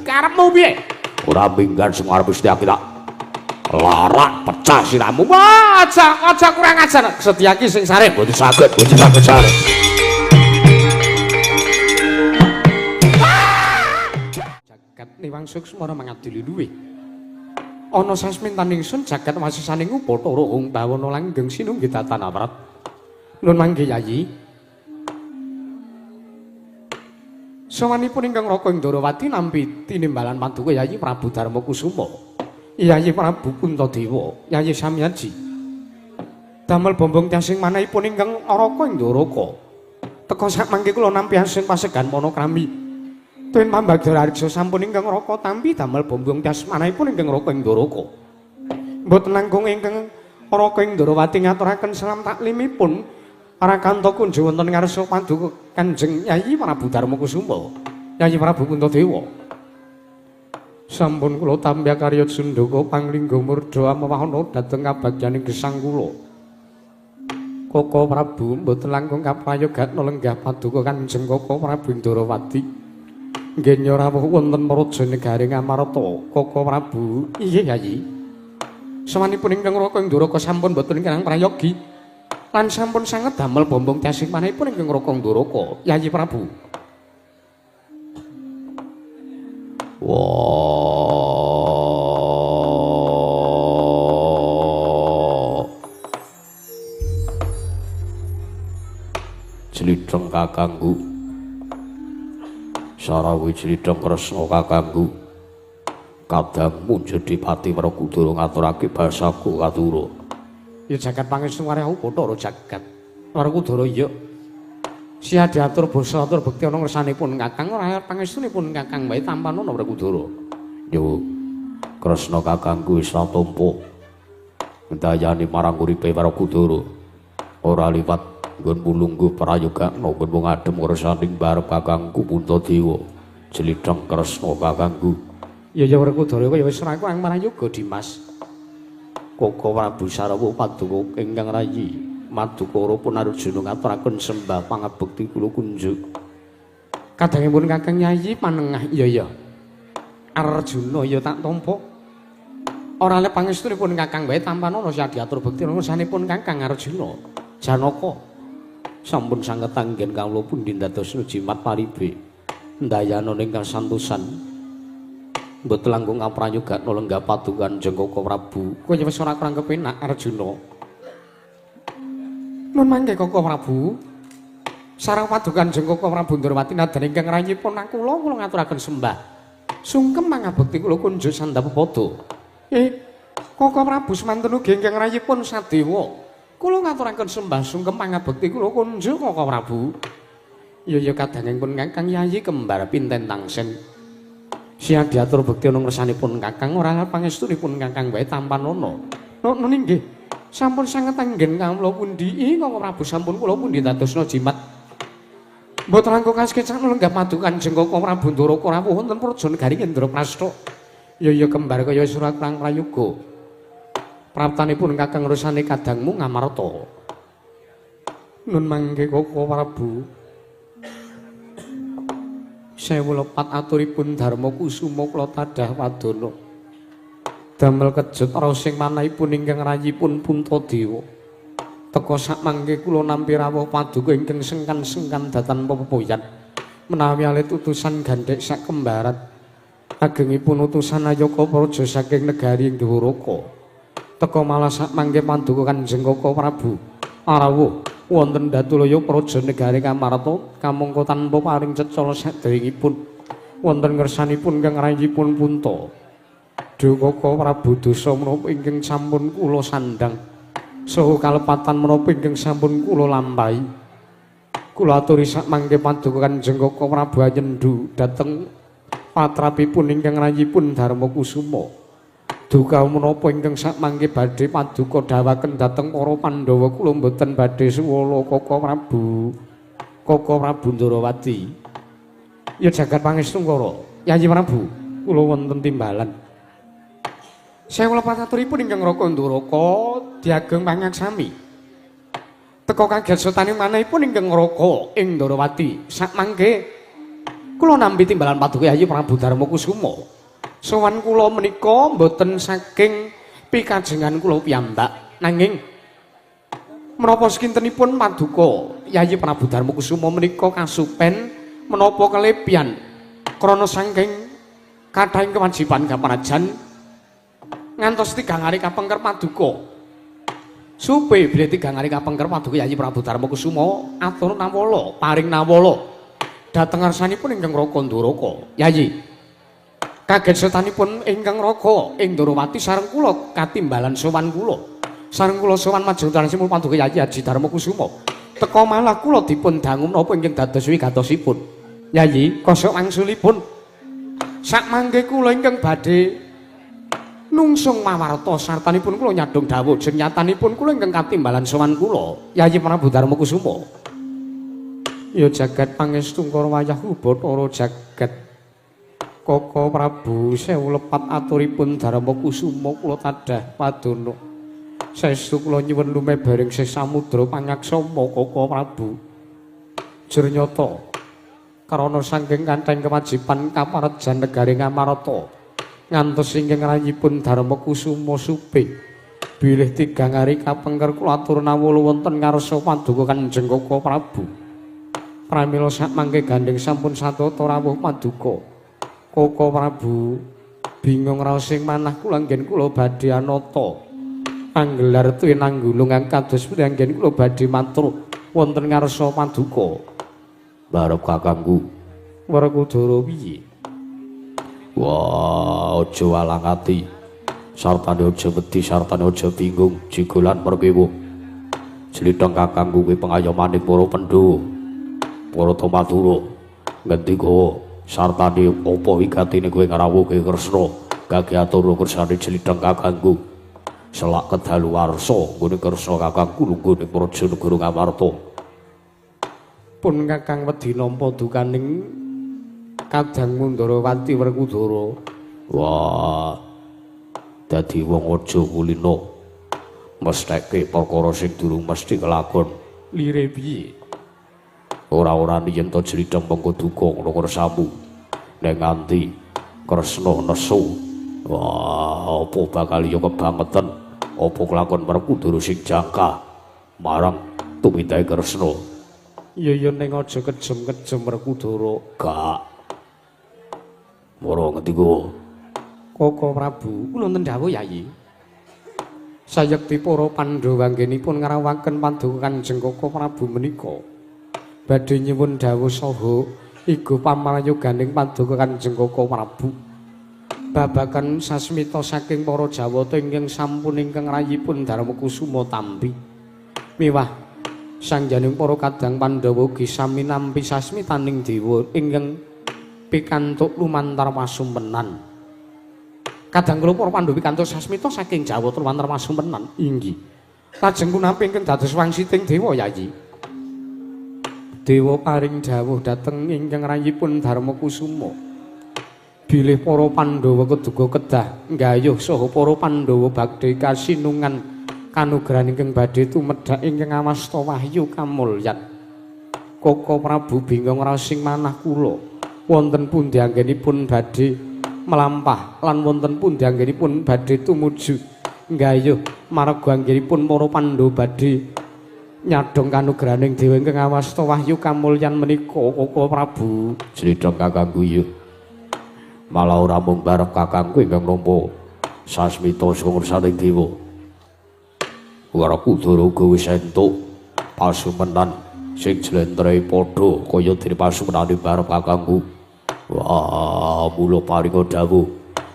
Karepmu piye? Ora minggat sing arep Setyaki tak larak pecah siramu. Wah, aja kurang ajar. Setyaki sing sare mboten saged, mboten saged sare. Jagat niwang suksmara mangadili luwih. Ana sasmintan ingsun jagat wasisaning Upathara Ung Bawana langgeng sinunggi datan awrat. Nun mangke Yayi. Sowanipun ingkang Raka ing Ndorowati nampi tinimbalan paduka Yayi Prabu Darma Kusuma. Yayi Prabu Puntadewa, Yayi Samyaji. Damel bombong tiasing manahipun ingkang Raka ing Ndoraka. Teka sak mangke kula nampi asing pasegan panakrami. Tuwin pambagda Harja sampun ingkang Raka tampi damel bombong tias manahipun ingkang Raka ing Ndoraka. Mboten langkung ingkang Raka ing Ndorowati ngaturaken salam taklimipun Rakanta kunjo wonten ngarsa paduka Kanjeng Yayi Prabu Darma Kusuma, Yayi Prabu Puntadewa. Sampun kula tampi karya Sundaka panglingga murda amawahana dhateng kabagyaning gesang kula. Koko Prabu mboten langkung kaprayogatna lenggah paduka Kanjeng Koko Prabu Ndorowati. Nggih rawuh wonten praja negari Ngamarta. Koko Prabu, iya Yayi. Sawanipun ingkang Raka ing Ndoraka sampun mboten ingkang prayogi. Lan sampun sanget damel bombong tiasing manahipun ingkang Raka Ndoraka, Yayi Prabu. Wah. Jlidheng kakangku. Sarawi jlidheng Kresna kakangku. Kadangmu Jedipati Werkudara ngaturake basaku katura. Ya jagat pangestu wareh Upathara jagat. Werkudara iya. Siha diatur basa atur bekti ana ngersanipun Kakang ora pangestunipun Kakang wae tampanana Werkudara. Yo Kresna kakangku wis tampa. Ndayani marang uripe Werkudara. Ora liwat nggon mulungguh prayogana nggon ngadem ngersaning barep kakangku Puntadewa. Jlidheng Kresna kakangku. Ya ya Werkudara kaya wis ora kurang prayoga Dimas. Koko Prabu Sarwa paduka ingkang rayi Madukara pun Arjuna ngaturaken sembah pangabekti kula kunjuk. Kadangipun Kakang Yayi panengah iya ya. Arjuna ya tak tampa. Ora le pangestunipun Kakang wae tampanana sia diatur bekti ngersanipun Kakang Arjuna. Janaka sampun sanget anggen kawula pundi dados jimat paribe. Ndayana ing kasantosan. Mboten langkung ngaprayogakna lenggah paduka Kanjeng Koko Prabu. Kaya wis ora kurang kepenak Arjuna. Nun mangke Koko Prabu. Sareng paduka Kanjeng Koko Prabu Ndorowati nadan ingkang rayipun kula kula ngaturaken sembah. Sungkem mangabekti kula kunjuk sandhap pada. Koko Prabu semanten ugi ingkang rayipun Sadewa. Kula ngaturaken sembah sungkem pangabekti kula kunjuk Koko Prabu. Ya ya kadangipun Kakang Yayi kembar pinten tangsen. Siha diatur bekti ana ngersanipun Kakang ora pangestunipun Kakang wae tampanana. Nun inggih. Sampun sanget anggen kawula pundi Koko Prabu sampun kula pundi dadosna jimat. Mboten langkung kasekecak lenggah paduka Kanjeng Koko Prabu Ndoraka rawuh wonten praja negari Indraprasta. Ya ya kembar kaya surat kurang prayoga. Praptanipun Kakang ngersane kadangmu Ngamarta. Nun mangke Koko Prabu. Sewu lepat aturipun Darma Kusuma kula tadah wadana. Damel kejut raosing manahipun ingkang rayipun Puntadewa. Teka sak mangke kula nampi rawuh paduka ingkang sengkan-sengkan datan pepoyan. Menawi alit utusan gandhek sak kembaran. Agengipun utusan Ayaka praja saking negari Ndoraka. Teka malah sak mangke paduka Kanjeng Koko Prabu rawuh wonten Datulaya praja negari Kamarta kamangka tanpa paring cecala saderengipun wonten ngersanipun kang rayipun Punta. Duh Koko Prabu dosa menapa ingkang sampun kula sandhang saha kalepatan menapa ingkang sampun kula lampahi. Kula aturi sak mangke paduka Kanjeng Koko Prabu anyendu dhateng patrapipun ingkang rayipun Darma Kusuma. Duka menapa ingkang sak mangke badhe paduka dhawaken dhateng para Pandhawa kula mboten badhe suwala Koko Prabu. Koko Prabu Ndorowati. Ya jagat pangestu Kara. Yayi Prabu, kula wonten timbalan. Sewu lepat aturipun ingkang Raka Ndoraka diageng pangaksami. Teka kaget sotane manahipun ingkang Raka ing Ndorowati sak mangke Kula nampi timbalan Paduka Yayi Prabu Darma Kusuma. Sowan kula menika mboten saking pikajengan kula piyambak, nanging menapa sekintenipun Paduka Yayi Prabu Darma Kusuma menika kasupen menapa kelebihan krana saking kathahing kewajiban kaparajan ngantos tigang hari kapengker Paduka. Supe bilih tigang hari kapengker Paduka Yayi Prabu Darma Kusuma atur nawala paring nawala dhateng ngarsanipun ingkang Raka Ndoraka. Yayi, kaget setanipun ingkang Raka ing Ndorowati sareng kula katimbalan sowan kula. Sareng kula sowan majeng tansipun Paduka Yayi Haji Darma Kusuma. Teka malah kula dipun dangu menapa ingkang dados wigatosipun. Yayi, kosok wangsulipun sakmangke kula ingkang badhe nungsung mawarta sartanipun kula nyadhong dawuh jeng nyatanipun kula ingkang katimbalan sowan kula Yayi Prabu Darma Kusuma. Ya jagat pangestu karo wayah Bathara jagat Koko Prabu sewu lepat aturipun Darma Kusuma kula tadah padana. Saestu kula nyuwun lumebaring sih samudra pangaksama Koko Prabu. Jur nyata karana saking kantheng kewajiban kaparejan negari Ngamarta ngantos ingkang rayipun Darma Kusuma supe bilih tigang hari kapengker kula atur nawala wonten ngarsa Paduka Kanjeng Koko Prabu. Pramila sakmangke gandheng sampun satata rawuh Paduka Koko Prabu. Bingung raos ing manah kula anggen kula badhe anata anggelar tuwinanggulung kados pundi anggen kula badhe matur wonten ngarsa Paduka. Barep kakangku Werkudara piye? Wah, aja walang ati. Sartane aja wedi, sartane aja bingung, jigolan perkewo. Jlitheng kakangku kuwi pengayomaning para Pandhawa. Para Madura ngendika sartane apa wigatine kowe ngrawuhke Kresna gage atur kersane Jlitheng kakangku. Selak kedaluwarsa nggone Kresna kakangku lungguh ning praja negara Ngamarta. Pun kakang wedi nampa dukaning Kadang Mundarawati Werkudara. Wah, dadi wong aja kulina mestheke perkara sing durung mesti kelakon. Lire piye? Ora-ora yen to Jlitheng mengko duka ngono kersamu. Nek nganti Kresna nesu, wah, apa bakal ya kebangetan apa kelakon Werkudara sing jangka marang tumindake Kresna. Ya ya ning aja kejem-kejem Werkudara. Gak. Mara ngendika Koko Prabu, kula wonten dawuh Yayi. Sayekti para Pandhawa anggenipun ngrawuhaken Paduka Kanjeng Koko Prabu menika badhe nyuwun dawuh saha iga pamrayoganing Paduka Kanjeng Koko Prabu. Babagan sasmita saking para Jawata ingkang sampun ingkang rayipun Darma Kusuma tampi. Miwah sangjaning para kadang Pandhawa ugi sami nampi sasmitaning dewa ingkang pikantuk lumantar pasumpenan. Kadang kula para Pandhawa pikantuk sasmita saking Jawata lumantar pasumpenan. Inggih. Lajeng punapi ingkang dados wangsiting dewa Yayi? Dewa paring dawuh dhateng ingkang rayipun Darma Kusuma. Bilih para Pandhawa keduga kedah nggayuh saha para Pandhawa badhe kasinungan kanugrahan ingkang badhe tumedhak ingkang awasta wahyu kamulyan. Koko Prabu bingung raos ing manah kula. Wonten pundi anggenipun badhe melampah lan wonten pundi anggenipun badhe tumuju nggayuh marga anggenipun para Pandhawa badhe nyadhong kanugrahaning dewa ingkang awasta wahyu kamulyan menika Koko Prabu. Jlitheng kakangku ya. Malah ora mung barep kakangku ingkang nampa sasmita saka ngersaning dewa. Werkudara uga wis entuk pasumenan sing jlentrehe padha kaya dene pasumenane barep kakangku. Wah, mula paringa dawuh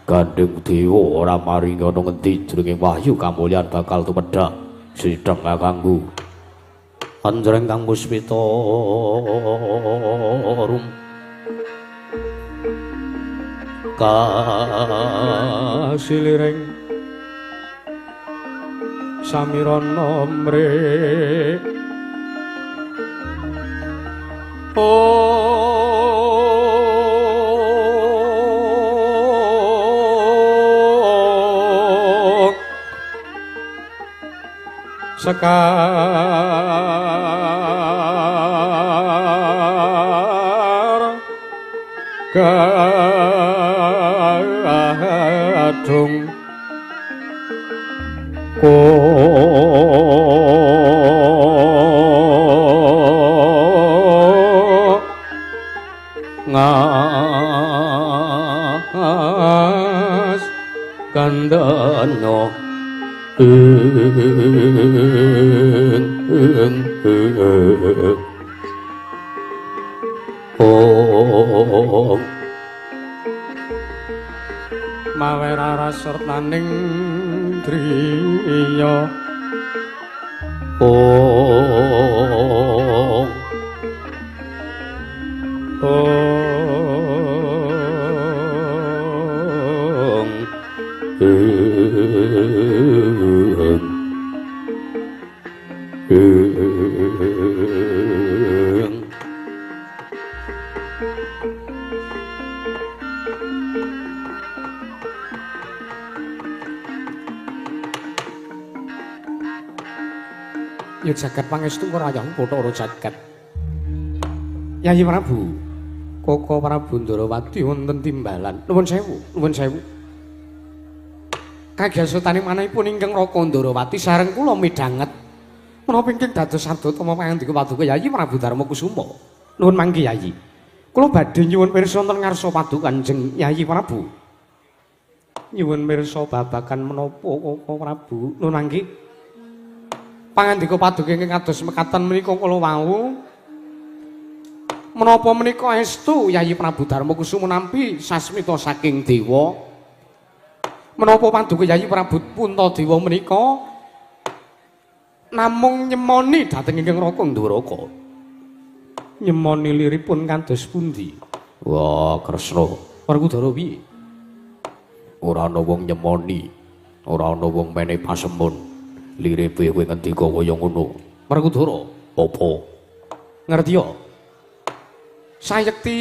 gandheng dewa ora maringi ana ngendi jroning wahyu kamulyan bakal tumedhak. Jlitheng kakangku. Anjreng Kang Puspita rum kasiliring samirana mrih sekar Gadung ngas kandana ing mawe raras sertaning driya ong ong ing Ya jagat pangestu ora yang Bathara jagat. Yayi Prabu, Koko Prabu Ndarawati wonten timbalan. Nuwun sewu, nuwun sewu. Kagyasutaning manahipun ingkang Raka Ndarawati sareng kula midhanget. Menapa ingkang dados sadhatama pangandika paduka Yayi Prabu Darma Kusuma. Nuwun mangke Yayi. Kula badhe nyuwun pirsa wonten ngarsa paduka Kanjeng Yayi Prabu. Nyuwun pirsa babagan menapa Koko Prabu. Nuwun mangke. Pangandika paduka ingkang kados mekaten menika kula wau. Menapa menika estu Yayi Prabu Darma Kusuma nampi sasmita saking dewa? Menapa paduka Yayi Prabu Puntadewa menika namung nyemoni dhateng ingkang Raka Nduraka? Nyemoni liripun kados pundi? Wah, Kresna. Werkudara piye? Ora ana wong nyemoni, ora ana wong menehi pasemon. Lire piye kowe ngendika kaya ngono? Werkudara, apa? Ngerti ya? Sayekti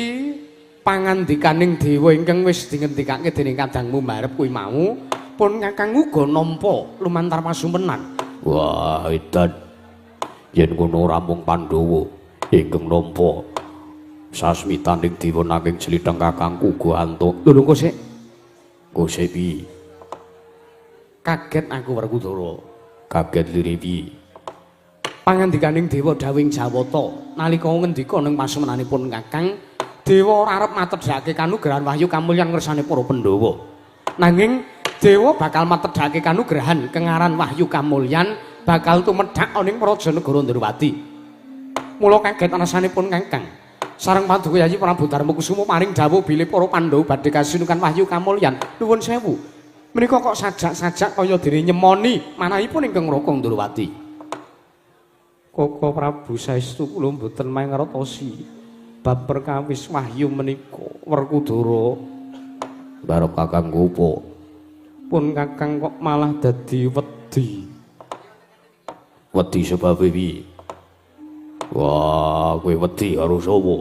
pangandikaning dewa ingkang wis dingendikake dening kadangmu mbarep kuwi mau pun kakang uga nampa lumantar pasumenan. Wah, edan. Yen ngono ora mung Pandhawa ingkang nampa sasmitaning dewa nanging jlitheng kakangku uga antuk. Lho kok sik? Kok sik piye? Kaget aku Werkudara. Kaget lire piye? Pangandikaning dewa dawing Jawata nalika ngendika ning pasumenanipun kakang, dewa ora arep matedhake kanugrahan wahyu kamulyan ngersane para Pandhawa. Nanging dewa bakal matedhake kanugrahan kengaran wahyu kamulyan bakal tumedhak ana ing praja negara Ndrawati. Mula kaget alasanipun kakang. Sareng paduka Yayi Prabu Darma Kusuma paring dawuh bilih para Pandhawa badhe kasinukan wahyu kamulyan. Nuwun sewu. Menika kok sajak-sajak kaya dene nyemoni manahipun ingkang Raka Ndrawati. Koko Prabu saestu kula mboten mangertosi bab perkawis wahyu menika Werkudara. Barep kakang opo? Pun kakang kok malah dadi wedi. Wedi sebabe piye? Wah, kowe wedi karo sapa?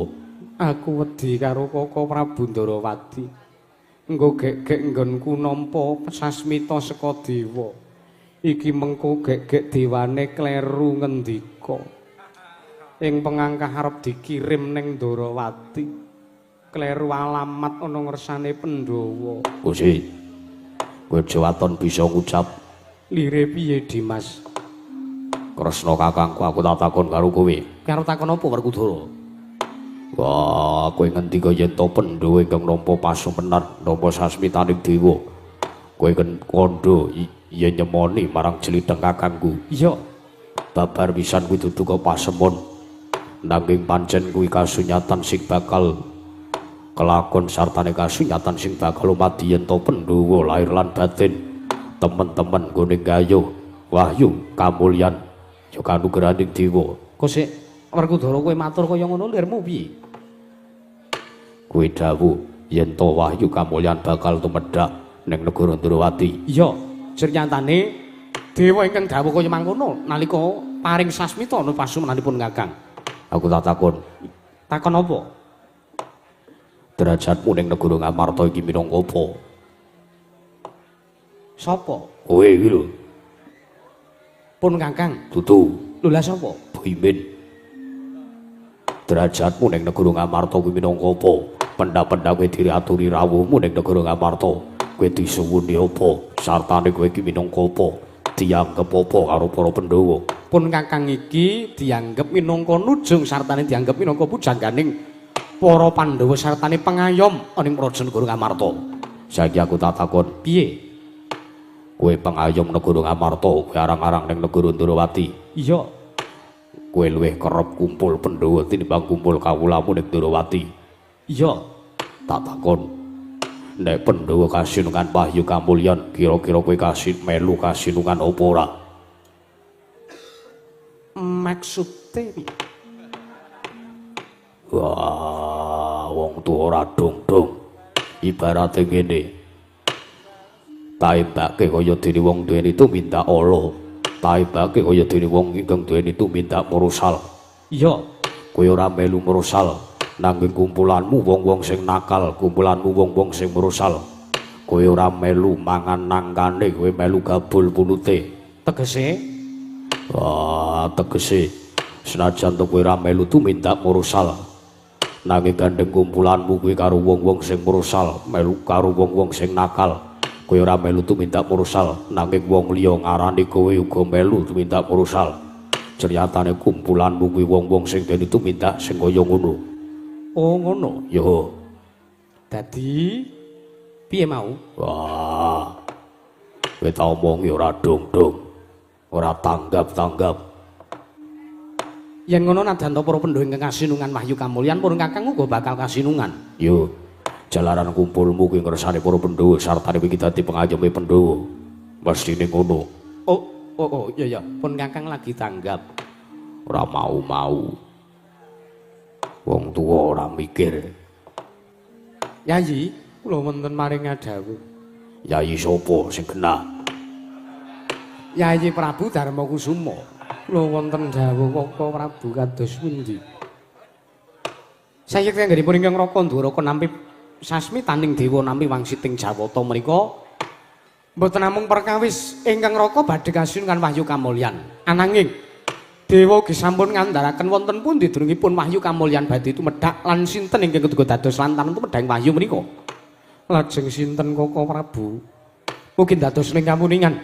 Aku wedi karo Koko Prabu Ndrawati. Engko gek-gek nggonku nampa sasmita saka dewa. Iki mengko gek-gek dewane kleru ngendika. Ing pengangkah arep dikirim ning Ndrawati. Kleru alamat ana ngersane Pandhawa. Gusti. Kowe aja waton bisa ngucap. Lire piye, Dimas? Kresna kakangku aku tak takon karo kowe. Karo takon apa Werkudara? Wah, kowe ngendika yen to Pandhawa ingkang nampa pasumenan, nampa sasmitaning dewa. Kowe kandha yen nyemoni marang jlitheng kakangku. Iya. Babar pisan kuwi dudu kok pasemon. Nanging pancen kuwi kasunyatan sing bakal kelakon sartane kasunyatan sing bakal lumadi yen to Pandhawa lahir lan batin. Temen-temen nggone gayuh wahyu kamulyan ya kanugrahaning dewa. Kok sik Werkudara kowe matur kaya ngono lirmu piye? Kowe dawuh yen to wahyu kamulyan bakal tumedhak ning negara Ndrawati. Iya, sernyatane dewa ingkang dawuh kaya mangkono nalika paring sasmita ana pasumenanipun kakang. Aku tak takon. Takon apa? Derajatmu ning negara Ngamarta iki minangka apa? Sapa? Kowe iki lho. Pun kakang. Dudu. Lho lah sapa? Bimin. Derajatmu ning negara Ngamarta kuwi minangka apa? Pendha-pendha kowe diaturi rawuhmu ning negara Ngamarta. Kowe disuwuni apa? Sartane kowe iki minangka apa? Dianggep apa karo para Pandhawa? Pun kakang iki dianggep minangka nujung sartane dianggep minangka pujangganing para Pandhawa sartane pengayom ning praja negara Ngamarta. Saiki aku tak takon, piye? Kowe pengayom negara Ngamarta, kowe arang-arang ning negara Ndrawati. Iya. Kowe luwih kerep kumpul Pandhawa tinimbang kumpul kawulamu ning Ndrawati. Iya. Tak takon, nek Pandhawa kasinungan wahyu kamulyan, kira-kira kowe kasih melu kasinungan apa ora? Maksude piye? Wah, wong tuwa ora dong-dong. Ibarate ngene. Taembake kaya dene wong duweni tumindak ala. Taembake kaya dene wong ingkang duweni tumindak murusal. Iya. Kowe ora melu murusal, nanging kumpulanmu wong-wong sing nakal, kumpulanmu wong-wong sing murusal. Kowe ora melu mangan nangkane, kowe melu gabul pulute. Tegese? Wah, tegese senajan to kowe ora melu tumindak murusal, nanging gandeng kumpulanmu kuwi karo wong-wong sing murusal, melu karo wong-wong sing nakal. Kowe ora melu tumindak murusal, nanging wong liya ngarani kowe uga melu tumindak murusal. Ceryatane kumpulanmu kuwi wong-wong sing dene tumindak sing kaya ngono. Oh, ngono. Ya. Dadi piye mau? Wah. Kowe tak omongi ora dong-dong. Ora tanggap-tanggap. Yen ngono nadyan para Pandhawa ingkang kasinungan wahyu kamulyan purun kakang uga bakal kasinungan. Yo. Jalaran kumpulmu kuwi ngersane para Pandhawa sartane iki dadi pengayome Pandhawa. Mestine ngono. Oh, oh, oh, iya ya, pun kakang lagi tanggap. Ora mau-mau. Wong tuwa ora mikir. Yayi, kula wonten maring ngadhawuh. Yayi sapa sing genah? Yayi Prabu Darma Kusuma. Kula wonten dawuh Kaka Prabu kados pundi? Sayekti anggenipun ingkang Raka Ndoraka nampi sasmitaning dewa nampi wangsiting Jawata menika mboten namung perkawis ingkang Raka badhe kasinungan wahyu kamulyan. Ananging dewa ugi sampun ngandharaken wonten pundi durungipun wahyu kamulyan badhe tumedhak lan sinten ingkang keduga dados lantaran tumedhang wahyu menika. Lajeng sinten Kaka Prabu? Mugi dados ning kamuningan.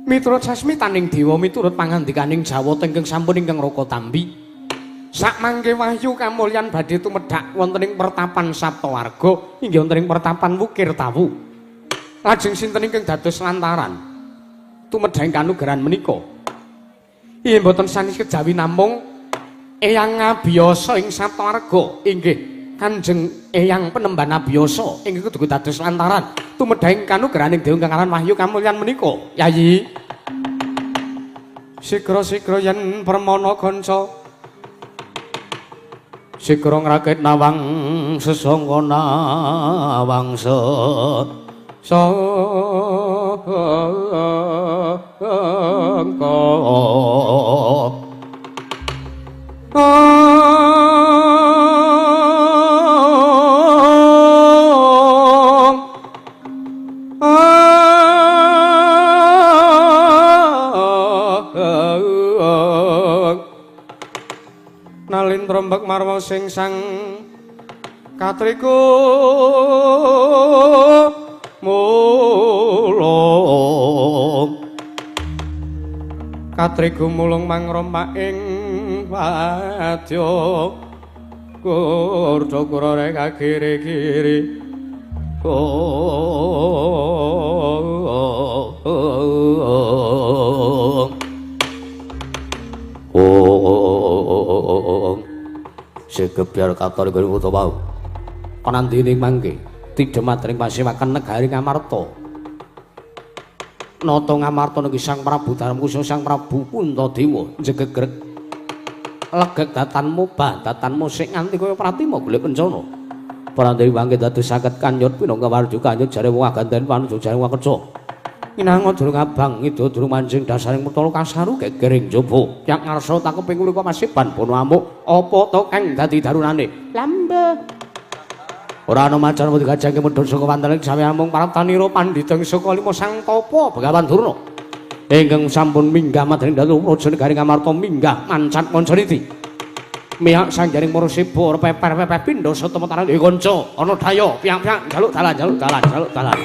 Miturut sasmitaning dewa miturut pangandikaning Jawata ingkang sampun ingkang Raka tampi. Sakmangke wahyu kamulyan badhe tumedhak wonten ing pertapan Saptawarga inggih wonten ing pertapan Wukir Tawu. Lajeng sinten ingkang dados lantaran tumedhang kanugrahan menika? Inggih mboten sanes kejawi namung Eyang Abiyasa ing Saptawarga inggih Kanjeng Eyang Penemban Abiyasa ingkang kudu dados lantaran tumedhang kanugrahaning dewa ingkang aran wahyu kamulyan menika. Yayi sigra-sigra yen permana kanca sigra ngrakit nawang sesangka nawang sangka. Nalin trombak marwa sing sang katriku mulung katriku mulung mangrompak ing wadya kurda kurare kagiri-giri. Segebyar katon gone kutha wau. Kanandene mangke tidhematring pasewakan negari Ngamarta. Nata Ngamarta niki Sang Prabu Darma Kusuma Sang Prabu Puntadewa njegegrek legek datanmu badatanmu sik nganti kaya pratima golek kencana. Prandewi mangke dados saged kanyut pinangka warju kanyut jare wong aganten panuju jare wong keca. Minanga durung abang ida durung manjing dasaring mentala kasaru gegering jaba. Yak ngarsa takeping kula masiban bono amuk apa to kang dadi darunane? Lambe. Ora ana macan wedi gajahke medhun saka wantening sawe amung praptanira pandhita saka lima sang tapa Begawan Durna. Ingkang sampun minggah madring dalu praja negari Ngamarta minggah mancat mancaniti. Mihak sanggaring Marasiba ora peper-peper pindha satama taran kanca ana daya piyang-piyang jaluk dalan jaluk dalan jaluk dalan.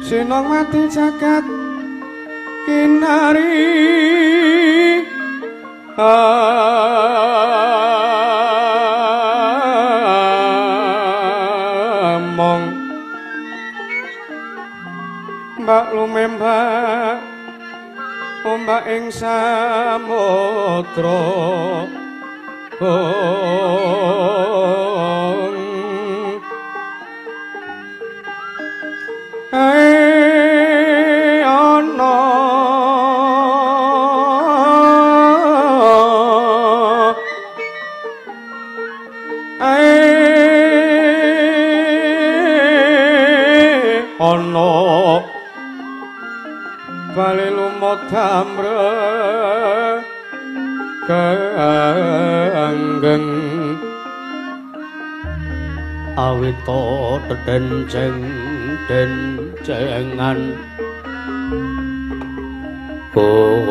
Sinongwati jagat kinari among mbak lumembak ombak ing samudra. Ae Ganggeng awita dedenceng dencengan gong.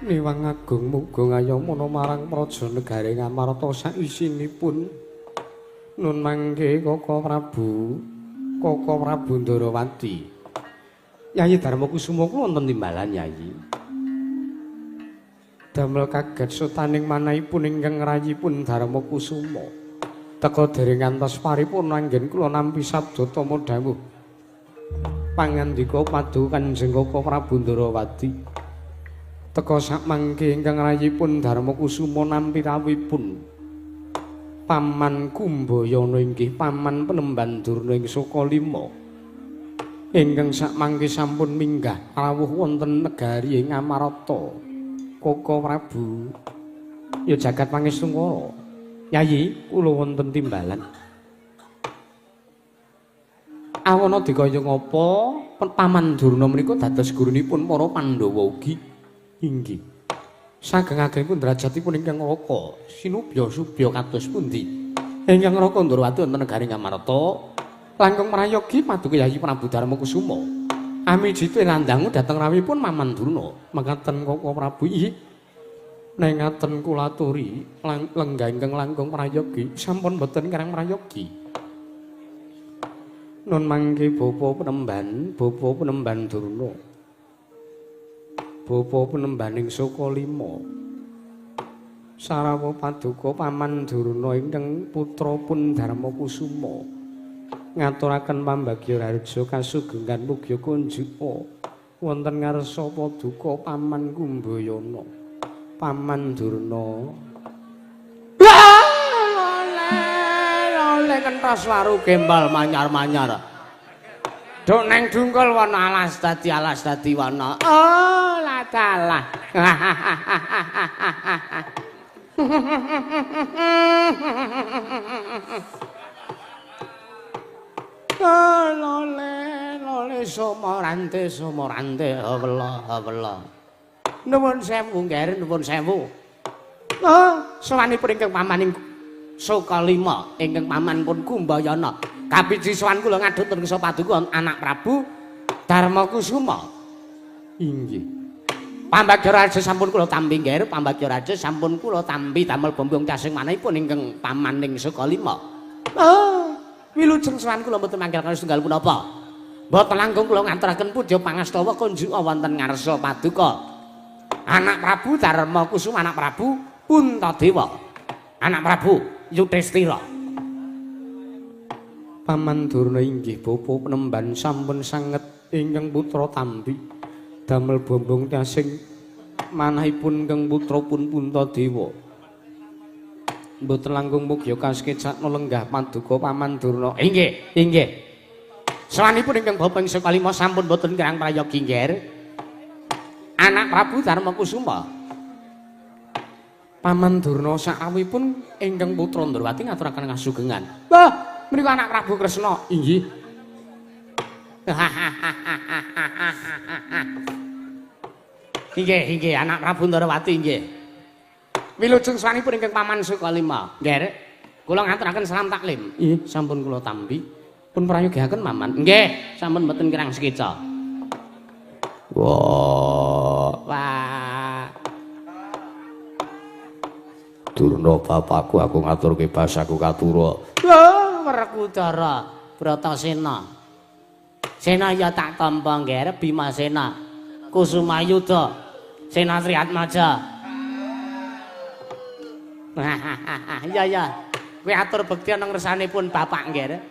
Niwang agung muga ngayomana marang praja negari Ngamarta saisinipun. Nun mangke Kaka Prabu, Kaka Prabu Ndarawati. Yayi Darma Kusuma kula wonten timbalan Yayi. Damel kaget sutaning manahipun ingkang rayipun Darma Kusuma. Teka dereng ngantos paripurna anggen kula nampi sabda tama dawuh. Pangandika paduka Kanjeng Kaka Prabu Ndarawati. Teka sakmangke ingkang rayipun Darma Kusuma nampi rawuhipun Paman Kumbayana inggih paman penemban Durna ing Sukalima ingkang sakmangke sampun minggah rawuh wonten negari ing Ngamarta. Kaka Prabu ya jagat pangestungkara. Yayi kula wonten timbalan. Awana dikaya ngapa Paman Durna menika dados gurunipun para Pandhawa ugi. Inggih. Sageng-agengipun derajatipun ingkang Raka sinubya subya kados pundi? Ingkang Raka Ndrawati wonten negari Ngamarta langkung prayogi paduka Yayi Prabu Darma Kusuma. Amijitu landangu dhateng rawuhipun Paman Durna. Mekaten Kaka Prabu inggih. Nengaten kula aturi lenggah ingkang langkung prayogi sampun boten kirang prayogi. Nun mangke bapa penemban, bapa penemban Durna. Bapa penembaning Sukalima sarawa paduka Paman Durna ingkang putra pun Darma Kusuma ngaturaken pambagya raharja kasugengan mugia kunjuka wonten ngarsa paduka Paman Kumbayana Paman Durna. Lole kentos waru gembal manyar-manyar. Duk neng dungkul wana alas dadi wana. Oh, ladalah. Oh, lole, lole somorante, somorante, wela, wela. Nuwun sewu, ngger, nuwun sewu. Oh, sowanipun ingkang pamaning Sukalima, ingkang paman pun Kumbayana. Kapiji sowan kula ngadhut ten paduka anak Prabu Darma Kusuma. Inggih. Pambagya Raja sampun kula tampi ngger, Pambagya Raja sampun kula tampi damel bombong casing manahipun ingkang pamaning Sukalima. Oh, wilujeng sowan kula mboten mangkel kalih setunggal punapa. Mboten langkung kula nganturaken puja pangastawa kunjuka wonten ngarsa paduka. Anak Prabu Darma Kusuma, anak Prabu Puntadewa. Anak Prabu Yudhistira. Paman Durna inggih bapa penemban sampun sanget ingkang putra tampi damel bombong tasing manahipun ingkang putra pun Puntadewa. Mboten langkung mugia kasekecakna lenggah paduka Paman Durna. Inggih, inggih. Sowanipun ingkang bapa ing Sukalima sampun boten kirang prayogi ngger. Anak Prabu Darma Kusuma. Paman Durna sakawipun ingkang putra Ndrawati ngaturaken kasugengan. Wah, menika anak Prabu Kresna. Inggih. Inggih, inggih, anak Prabu Ndrawati inggih. Wilujeng sowanipun ingkang paman Sukalima. Nggih, kula ngaturaken salam taklim. Inggih, sampun kula tampi. Pun prayogiaken paman. Nggih, sampun mboten kirang sekeca. Wah. Wah. Durna bapakku aku ngaturke basaku katura. Lho, Werkudara, Bratasena. Sena ya tak tampa nggih, Bimasena. Kusumayuda, Sena Triatmaja. Ya ya. Kowe atur bekti ana ngersanipun bapak nggih.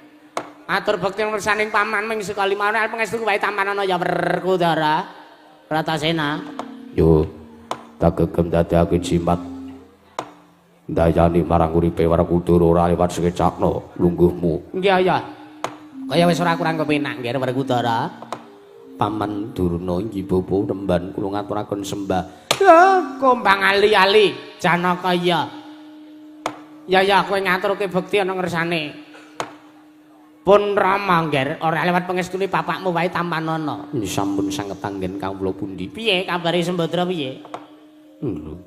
Atur bekti nang ngersaning paman ming Sukalima nek pangestu wae tampanana ya Werkudara, Bratasena. Yo, tak gegem dadekake jimat. Ndayani marang uripe Werkudara ora liwat sekecakno lungguhmu. Nggih ya. Kaya wis ora kurang kepenak nggih Werkudara. Paman Durna inggih bapa nemban kula ngaturaken sembah. Lho, kumbang ali-ali Janaka ya. Ya ya kowe ngaturke bekti ana ngersane. Pun Rama ngger, ora lewat pengestune bapakmu wae tampanana. Sampun sanget anggen kawula pundi? Piye kabare Sembadra piye? Lho.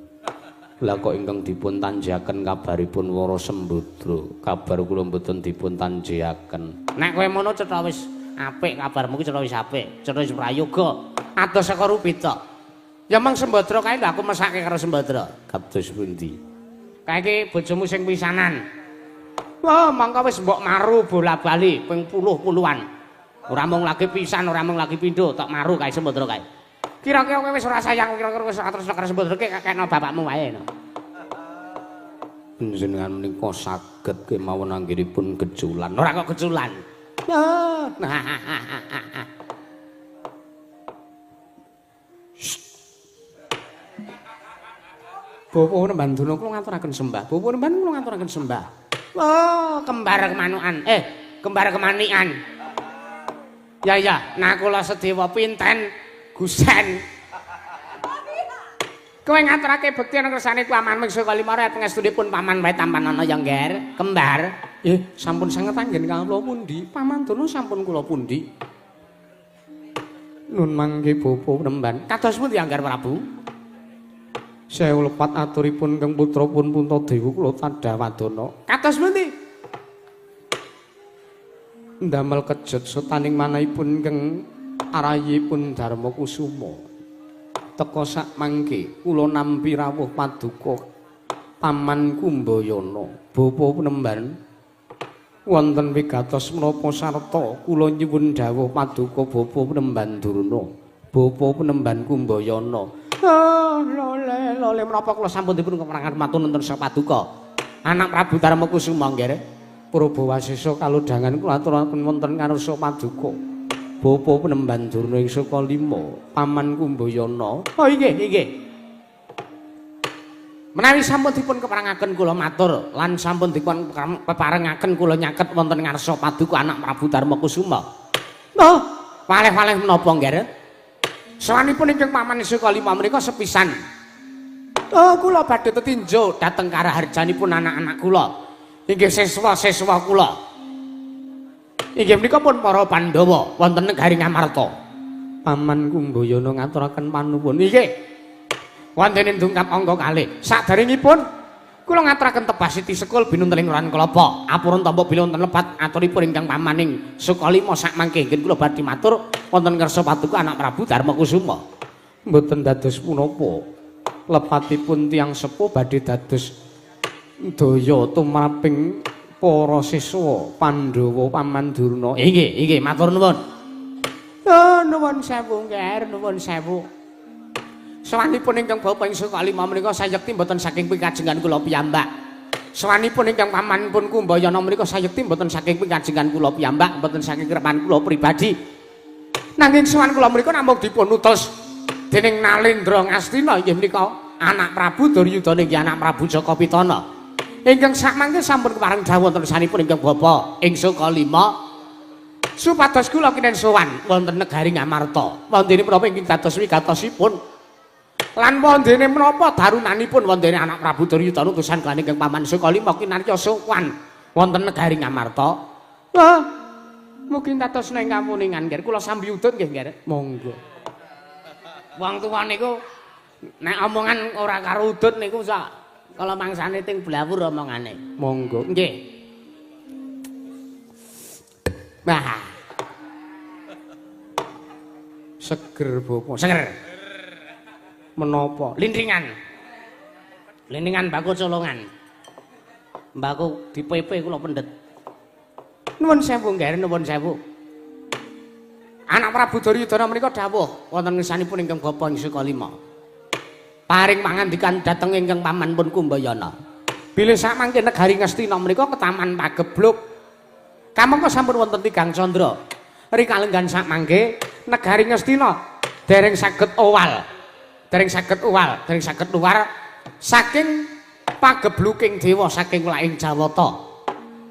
Lah kok ingkang dipun tanjaken kabaripun Wara Sembadra? Kabar kula mboten dipun tanjaken. Nek kowe mono cetha wis apik kabarmu ki cetha wis apik, cetha wis prayoga. Adoh saka Rubita. Ya meng Sembadra kae lho aku mesake karo Sembadra. Kados pundi? Kae iki bojomu sing pisanan. Wah, mangka wis mbok maru bola-bali ping puluh-puluhan. Ora mung lagi pisan, ora mung lagi pindho, tok maru kae Sembadra kae. Kira-kira kowe wis ora sayang, kira-kira wis ora tresno karo Sembadra ki kekno bapakmu wae no. Panjenengan menika saged kemawon anggenipun geculan. Ora kok geculan. Bapak Nemban Durna kula ngaturaken sembah. Bapak Nemban kula ngaturaken sembah. Oh, kembar kemanukan. Kembar kemanikan. Ya ya, Nakula Sedewa pinten gusen. Kowe ngaturake bekti ana kersane paman mung saka 5 ret pangestunipun paman wae tampanana ya, Ngger. Kembar. Sampun sanget anggen kawula pundi? Paman Durna sampun kula pundi? Nun mangke Bapak Nemban. Kados pundi Angger Prabu? Sewu lepat aturipun kang putra pun Puntadewa kula tadhawadana. Kados pundi? Ndamel kejet setaning manahipun kang arayipun Darma Kusuma. Teka sak mangke kula nampi rawuh paduka Paman Kumbayana. Bapa Nemban wonten wigatos menapa sarta kula nyuwun dawuh paduka Bapa Nemban Durna. Bapa Nemban Kumbayana. Oh, lole, lole menapa kula sampun dipun keperangan matur wonten paduka. Anak Prabu Darma Kusuma nggih. Prabawasesa kalodhangan kula aturaken wonten ngarsa paduka. Bapa Nemban Durna ing saka 5, Paman Kumbayana. Oh inggih, inggih. Menawi sampun dipun keperangaken kula matur lan sampun dipun peparengaken kula nyaket wonten ngarsa paduka anak Prabu Darma Kusuma. Oh, waleh-waleh menapa nggih? Sawanipun ingkang paman saka 5 menika sepisan. Oh, kula badhe tetinjo dhateng karaharjanipun anak-anak kula. Inggih siswa-siswa kula. Inggih menika pun para Pandhawa wonten negari Ngamarta. Paman Kumbayana ngaturaken panuwun. Inggih. Wonten ing dungkap angka kalih. Saderengipun kula ngaturaken tebas siti sekul binunteling ran kelapa. Apurun tampa bilih wonten lepat aturipun ingkang pamaning saka 5 sak mangke inggih kula badhe matur wonten ngarsa paduka anak Prabu Darma Kusuma. Mboten dados punapa. Lepatipun tiyang sepuh badhe dados daya tumraping para siswa Pandhawa Paman Durna. Inggih, inggih matur nuwun. Oh, nuwun sewu nggih, nuwun sewu. Sawanipun ingkang bapa ing saka 5 menika sayekti mboten saking pikajengan kula piyambak. Sawanipun ingkang paman pun Kumbayana menika sayekti mboten saking pikajengan kula piyambak, mboten saking krepan kula pribadi. Nanging sowan kula menika namung dipun utus dening Nalendra Ngastina inggih menika anak Prabu Duryudana inggih anak Prabu Jaka Pitana. Ingkang sakmangke sampun kepareng dawuh wonten sanipun ingkang bapa ing saka 5 supados kula kinen sowan wonten negari Ngamarta. Wondene menapa ingkang dados wigatosipun lan wondene menapa darunanipun wondene anak Prabu Duryudana utusan kaliyan ingkang paman saka 5 kinarya sowan wonten negari Ngamarta. Wah, mugi dados neng kamuningan nggih kula sambi udut nggih nggih. Monggo. Wong tuwa niku nek omongan ora karo udut niku sak kala mangsane ting blawur omongane. Monggo. Nggih. Wah. Seger bapa. Seger. Menapa? Lindringan. Lindringan mbako colongan. Mbako dipepe kula pendet. Nuwun sewu nggih, nuwun sewu. Anak Prabu Duryudana menika dawuh wonten ngersanipun ingkang bapa ing saka 5. Paring pangandikan dhateng ingkang paman pun Kumbayana. Bilih samangke negari Ngastina menika ketaman pagebluk. Kamangka sampun wonten tigang candra. Rikalenggan samangke negari Ngastina dereng saged owal. Dereng saged owal, dereng saged luar saking pagebluking dewa saking welaking Jawata.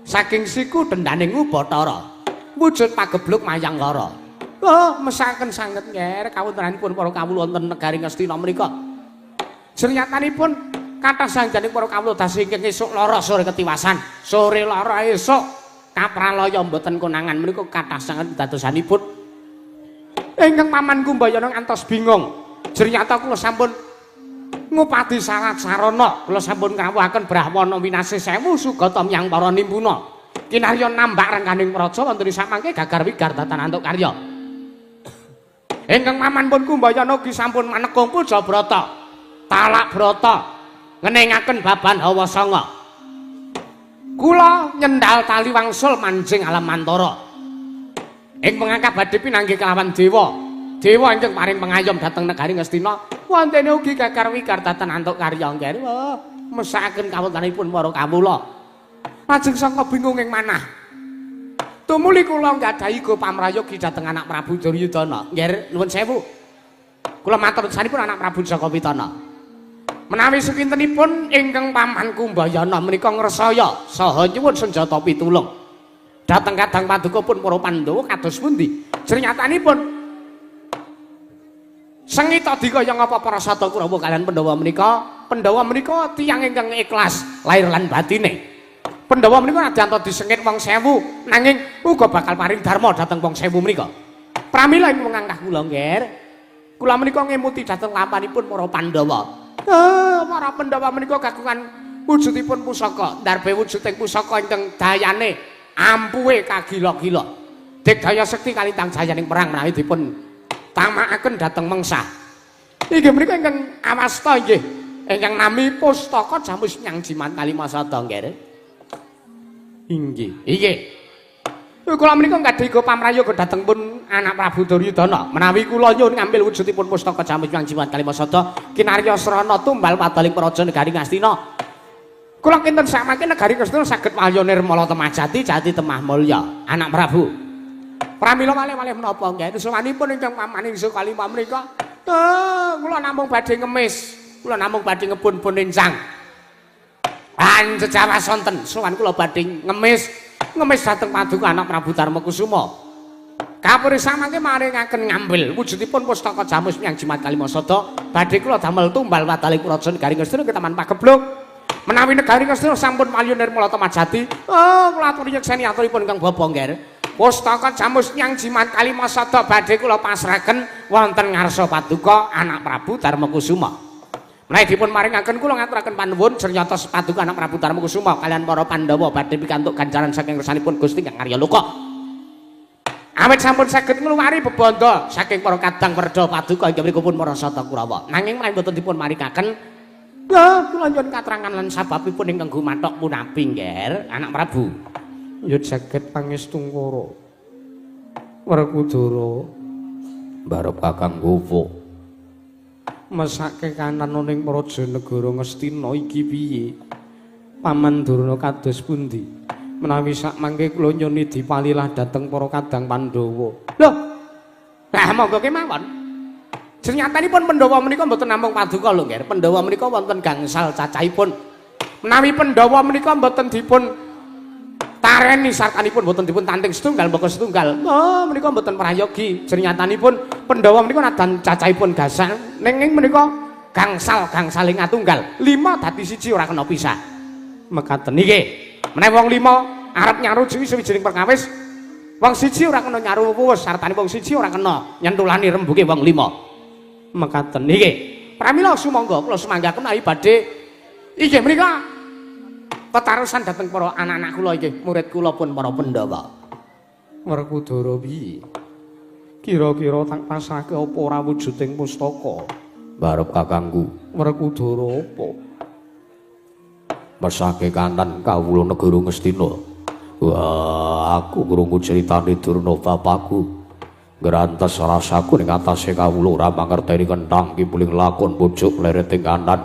Saking siku dendaning Ubathara. Wujud pagebluk mayang lara. Oh, mesaken sanget nger kawontenanipun para kawula wonten negari Ngastina menika. Sernyatanipun kathah sangjaning para kawula dasi ingkang esuk lara sore ketiwasan, sore lara esuk. Kapralaya mboten konangan menika kathah sanget dadosanipun. Ingkang Paman Kumbayana ngantos bingung. Jernyata kula sampun ngupadi sarat sarana, kula sampun ngrawuhaken Brahmana winasih sewu sugata miyang para nimpuna. Kinarya nambak rengganing praja wonten samangke gagar wigar datan antuk karya. Ingkang Paman pun Kumbayana ugi sampun manekung puja brata, talak brata, ngeningaken baban hawa sanga. Kula nyendal tali wangsul manjing alam mantara. Ing pengangkah badhe pinanggih kelawan dewa. Dewa ingkang paring pengayom dhateng negari Ngastina, wontene ugi gagar wigar datan antuk karya nggih. Wah, mesakaken kawontenanipun para kawula. Lajeng sangka bingung ing manah. Tumuli kula nggadahi go pamrayogi dhateng anak Prabu Duryudana. Nggih, nuwun sewu. Kula matur sanipun anak Prabu Jakawitana. Menawi sakintenipun ingkang Paman Kumbayana menika ngresaya saha nyuwun senjata pitulung dhateng kadang paduka pun para Pandhawa kados pundi? Jernyatanipun sengita dikaya ngapa para sata Kurawa kalian Pandhawa menika? Pandhawa menika tiyang ingkang ikhlas lahir lan batine. Pandhawa menika nadyan disengit wong sewu nanging uga bakal paring dharma dhateng wong sewu menika. Pramila ing mengangkah kula nggih, kula menika ngemuti dhateng lampanipun para Pandhawa. Para Pandhawa menika kagungan wujudipun pusaka, ndarbe wujuding pusaka ingkang dayane ampuhe kagila-gila. Digdaya sekti kalintang jayaning perang menawi dipun tamakaken dhateng mengsah. Inggih menika ingkang awasta inggih ingkang nami pustaka Jamus Nyang Jimat Kalimasada nggih. Inggih. Inggih. Kula menika nggadahi pamrayoga dhateng pun anak Prabu Duryudana. Menawi kula nyuwun ngambil wujudipun pustaka Jamus Nyang Jimat Kalimasada kinarya srana tumbal padaling praja negari Ngastina. Kula kinten samangke negari Ngastina saged walya nirmala temah jati jati temah mulya anak Prabu. Pramila malih-malih menapa nggih suwanipun ingkang paman ingsun kalima menika. Kula namung badhe ngemis, kula namung badhe ngebun-bun encang. Anjejawa sonten sowan kula badhe ngemis. Ngemis dhateng paduka anak Prabu Darmakusuma. Kapuri samangke maringaken ngambil wujudipun pustaka Jamus Nyang Jimat Kalimasada badhe kula damel tumbal wadaling praja negari Ngastina ketaman Pageblug. Menawi negari Ngastina sampun malya nirmala temah jati, kula aturi nyekseni aturipun Kang Bapa nggih. Pustaka Jamus Nyang Jimat Kalimasada badhe kula pasrahaken wonten ngarsa paduka anak Prabu Darmakusuma. Menawi dipun maringaken kula ngaturaken panuwun sernyata paduka anak Prabu Darmakusuma kalian para Pandhawa badhe pikantuk ganjaran saking kersanipun Gusti Kang Arya Loka. Awit sampun saged ngluwari bebandha saking para kadang werda paduka inggih mriku pun para sata Kurawa. Nanging menawi mboten dipun maringaken, kula nyuwun katrangan lan sababipun ingkang gumathok punapi nggih, anak Prabu. Ya jagat pangestungkara. Werkudara barep Kakang Gopo. Mesake kanan ning praja negara Ngastina iki piye? Paman Durna kados pundi? Menawi sakmangke kula nyuwun dipalilah dhateng para kadang Pandhawa. Lho. Lah monggo kemawon. Jernyatanipun Pandhawa menika mboten namung paduka lho nggih. Pandhawa menika wonten gangsal cacahipun. Menawi Pandhawa menika mboten dipun tareni sartanipun mboten dipun tanting setunggal mbaka setunggal. Oh, menika mboten prayogi. Jernyatanipun Pandhawa menika nadan cacahipun gasang nanging menika gangsal gangsaling atunggal. 5 dadi 1 ora kena pisah. Mekaten niki. Menawi wong 5 arep nyarujuki sawijining perkawis, wong siji ora kena nyaru wuwus, sartane wong siji ora kena nyentulani rembuke wong 5. Mekaten niki. Pramila sumangga kula sumanggaken menawi badhe inggih menika petarosan dhateng para anak-anak kula inggih murid kula pun para Pandhawa. Werkudara piye? Kira-kira tak pasrahke apa ora wujuding pustaka? Barep kakangku. Werkudara apa? Mesake kanan kawula negara Ngastina. Wah, aku krungu critane Durna bapakku. Ngrantes rasaku ning atase kawula ora mangerteni kenthang kipuling lakon pojok lereting kanan.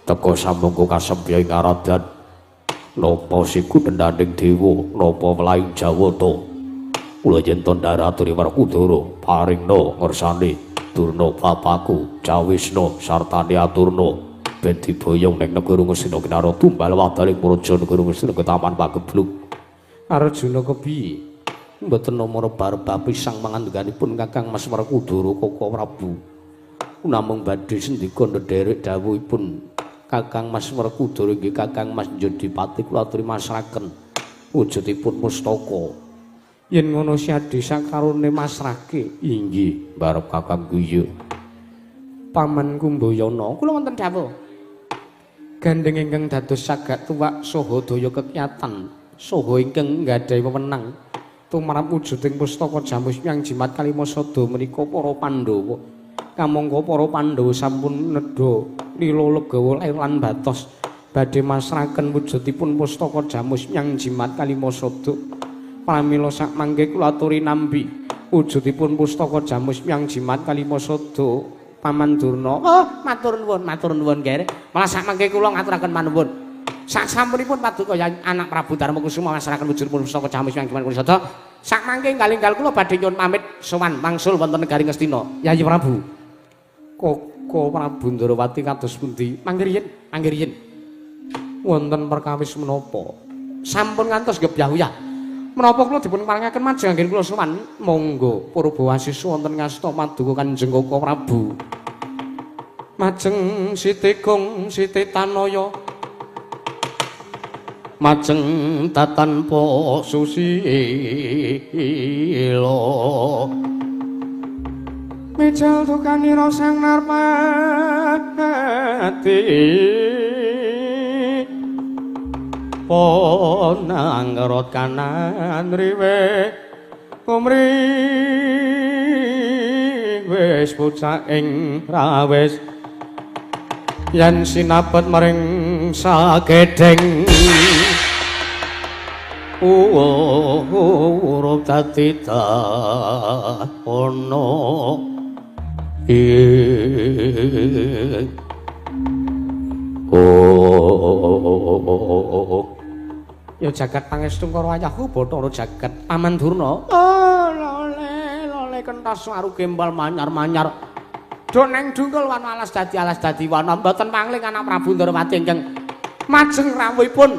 Teka samangka kasempya ing aradan. Napa siku dendaning dewa, napa welaing Jawata. Kula yen to ndaraturi Werkudara paringna ngersane Durna bapakku, Cawisna sartane aturna ben diboyong ning negara Ngastina kinara tumbal wadaling praja negara Ngastina ke Taman Pageblug. Arjuna kepiye? Mboten namara barep pisang pangandikanipun Kakang Mas Werkudara Koko Prabu. Namung badhe sendika ndherek dawuhipun Kakang Mas Werkudara inggih Kakang Mas Jodipati kula aturi masraken. Wujudipun pustaka. Yen ngono siadi sakarone masrahke. Inggih, barep Kakangku iya. Paman Kumbayana, kula wonten dawuh. Gandeng ingkang dados sagak tuwak saha daya kekyatan, saha ingkang nggadahi wewenang tumrap wujuding pustaka Jamus Nyang Jimat Kalima Sada menika para Pandhawa. Kamangka para Pandhawa sampun nedha lila legawa lair lan batos badhe masrahaken wujudipun pustaka Jamus Nyang Jimat Kalima Sada. Pramila sakmangke kula aturi nampi wujudipun pustaka Jamus Nyang Jimat Kalima Sada. Paman Durna, oh matur nuwun, matur nuwun Ger. Malah sakmangke kula ngaturaken panuwun. Sasampunipun paduka anak Prabu Darma Kusuma masrahaken wujudipun pustaka Jamus Nyang Jimat Kalima Sada. Sakmangke enggal-enggal kula badhe nyuwun pamit sowan wangsul wonten negari Ngastina. Yayi Prabu. Koko Prabu Ndrawati kados pundi? Mangke riyin, mangke riyin. Wonten perkawis menapa? Sampun ngantos gebyah-uyah. Menapa kula dipun paringaken majeng anggen kula sowan? Monggo Purbawasisa wonten ngasta paduka Kanjeng Koko Prabu. Majeng Siti Gong Siti Tanaya. Majeng tatanpa susila. Mijil dukanira sang Narpati. Ponangrot kanan riwe kumri wis bocah ing rawis yen sinapet maring sagedheng urup dadi ana oh. Ya jagat pangestu karo ayahku Bathara Jagat Paman Durna. Oh, lole lole kentas aru gembal manyar-manyar. Do neng dungkul wana alas dadi wana mboten pangling anak Prabu Ndrawati ingkang majeng rawuhipun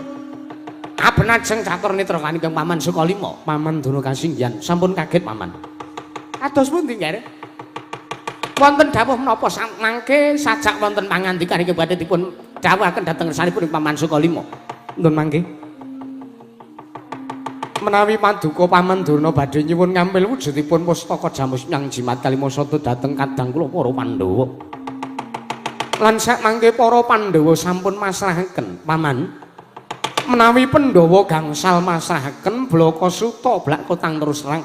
abenajeng catur netra kaningkang Paman Sukalima. Paman Durna kasinggihan sampun kaget Paman. Kados pundi nggih? Wonten dawuh menapa mangke sajak wonten pangandikan ingkang badhe dipun dawuhaken dhateng ngersanipun Paman Sukalima. Nuwun mangke. Menawi paduka Paman Durna badhe nyuwun ngampil wujudipun pustaka Jamus Nyang Jimat Kalima Sada dhateng kadang kula para Pandhawa. Lan sakmangke para Pandhawa sampun masrahaken Paman. Menawi Pandhawa gangsal masrahaken blaka suta blak kotang terus terang.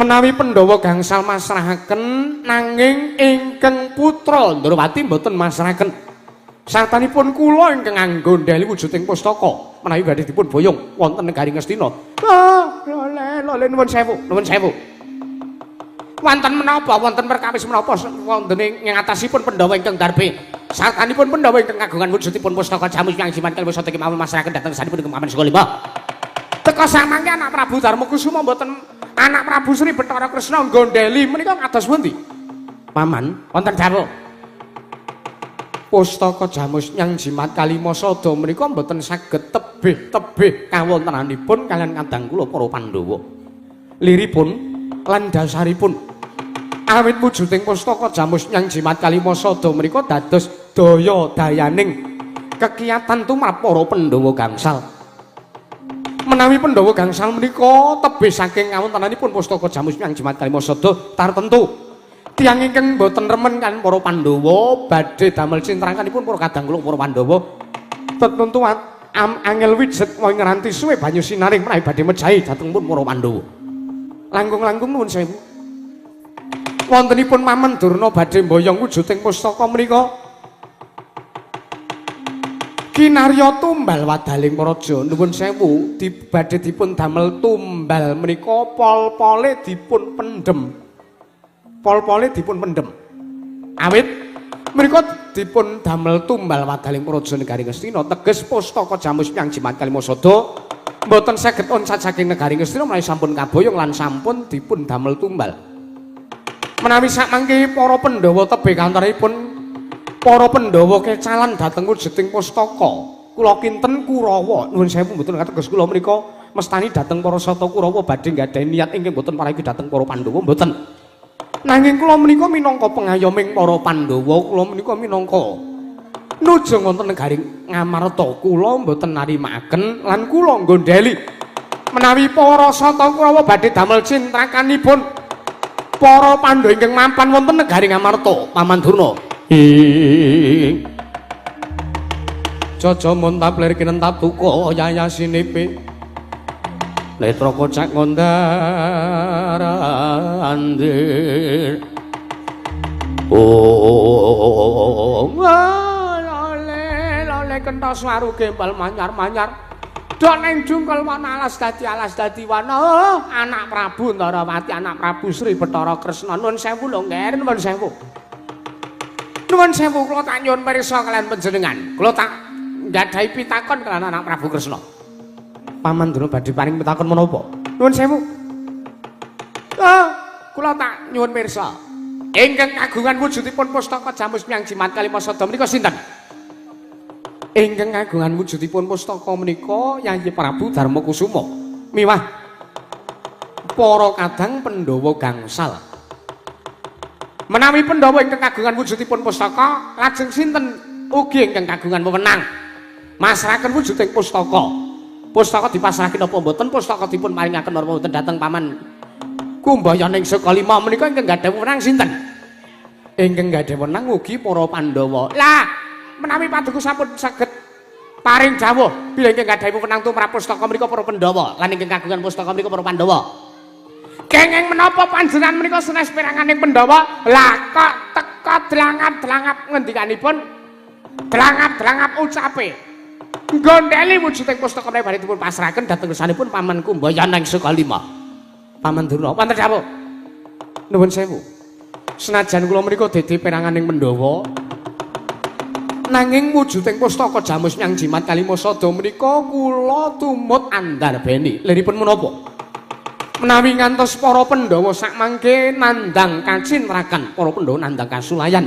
Menawi Pandhawa gangsal masrahaken nanging ingkang putra Ndrawati mboten masrahaken. Sartanipun kula ingkang nganggo ndeli wujuding pustaka menawi badhe dipun boyong wonten negari Ngastina. Ah, lole lole nuwun sewu, nuwun sewu. Wonten menapa wonten perkawis menapa wonten ing ngatasipun Pandhawa ingkang darbe. Sartanipun Pandhawa ingkang kagungan wujudipun pustaka Jamus Nyang Jimat Kalima Sada kemawon masrahaken dhateng sanipun Paman Sukalima. Teka samangke anak Prabu Darma Kusuma mboten anak Prabu Sri Bathara Kresna nggondheli menika kados pundi? Paman, wonten dawuh. Pustaka Jamus Nyang Jimat Kalima Sada menika mboten saged tebih-tebih kawontenanipun kaliyan kadang kula para Pandhawa. Liripun lan dasaripun awit wujuding pustaka Jamus Nyang Jimat Kalima Sada menika dados daya dayaning kekiyatan tumrap para Pandhawa gangsal. Menawi Pandhawa gangsal menika tebih saking kawontenanipun pustaka Jamus Nyang Jimat Kalima Sada tartentu tiyang ingkang boten remen kan para Pandhawa badhe damel cintrakanipun para kadang kula para Pandhawa tentu angel wijet ngranti suwe banyu sinaring menawi badhe mejahi dhatengipun para Pandhawa. Langkung-langkung nuwun sewu. Wontenipun Paman Durna badhe mboyong wujuding pustaka menika kinarya tumbal wadaling praja. Nuwun sewu badhe dipun damel tumbal menika pol-pole dipun pendhem. Pol-pole dipun pendhem. Awit menika dipun damel tumbal wadaling praja negari Ngastina teges pustaka Jamus Nyang Jimat Kalima Sada mboten saged oncat saking negari Ngastina menawi sampun kaboyong lan sampun dipun damel tumbal. Menawi sakmangke para Pandhawa tebih kantoripun para Pandhawa kecalan dhateng wujuding pustaka kula kinten Kurawa. Nuwun sewu mboten kateges kula menika mestani dhateng para sata Kurawa badhe nggadahi niat ingkang mboten paragi dhateng para Pandhawa mboten. Nanging kula menika minangka pengayoming para Pandhawa, kula menika minangka Nuju wonten negari Ngamarta kula mboten narimakaken lan kula nggondheli menawi para Sata Kurawa badhe damel cintrakanipun para Pandhawa ingkang mampan wonten negari Ngamarta. Paman Durna. Ing Jaja montap lir kinentap duka yayasinipe netra kocak ngondar andir. Oh lole kentos waru gembal manyar-manyar do ning jungkel wana alas dadi wana. Oh, anak Prabu Ndarawati, anak Prabu Sri Bathara Kresna. Nuwun sewu lho Nger, nuwun sewu. Nuwun sewu kula tak nyuwun pirsa kalian panjenengan. Kula tak nggadahi pitakon kalian anak Prabu Kresna. Paman Durna badhe paring pitakon menapa? Nuwun sewu. Oh, kula tak nyuwun pirsa. Ingkang kagungan wujudipun pustaka Jamus Miang Jimat Kalima Sada menika sinten? Ingkang kagungan wujudipun pustaka menika Yayi Prabu Darma Kusuma miwah para kadang Pandhawa gangsal. Menawi Pandhawa ingkang kagungan wujudipun pustaka, lajeng sinten ugi ingkang kagungan wewenang masrahaken wujuding pustaka? Pustaka dipasrahke napa mboten? Pustaka dipun paringaken napa mboten dhateng Paman Kumbayana ing Sukalima menika ingkang gadhah wewenang sinten? Ingkang gadhah wewenang ugi para Pandhawa. Lah, menawi paduka sampun saged paring dawuh bilih ingkang gadhahi wewenang tumrap pustaka menika para Pandhawa lan ingkang kagungan pustaka menika para Pandhawa. Kenging menapa panjenengan menika sanes peranganing Pandhawa? Lah kok teka dlangap-dlangap ngendikanipun, dlangap-dlangap ucape. Nggondheli wujuding pustaka menika badhe dipun pasrahaken dhateng ngersanipun Paman Kumbayana ing Sukalima. Paman Durna, wonten dawuh. Nuwun sewu. Senajan kula menika dadi peranganing Pandhawa, nanging wujuding pustaka Jamus Miang Jimat Kalima Sada menika kula tumut andarbeni. Liripun menapa? Menawi ngantos para Pandhawa sakmangke nandhang kacintrakan, para Pandhawa nandhang kasulayan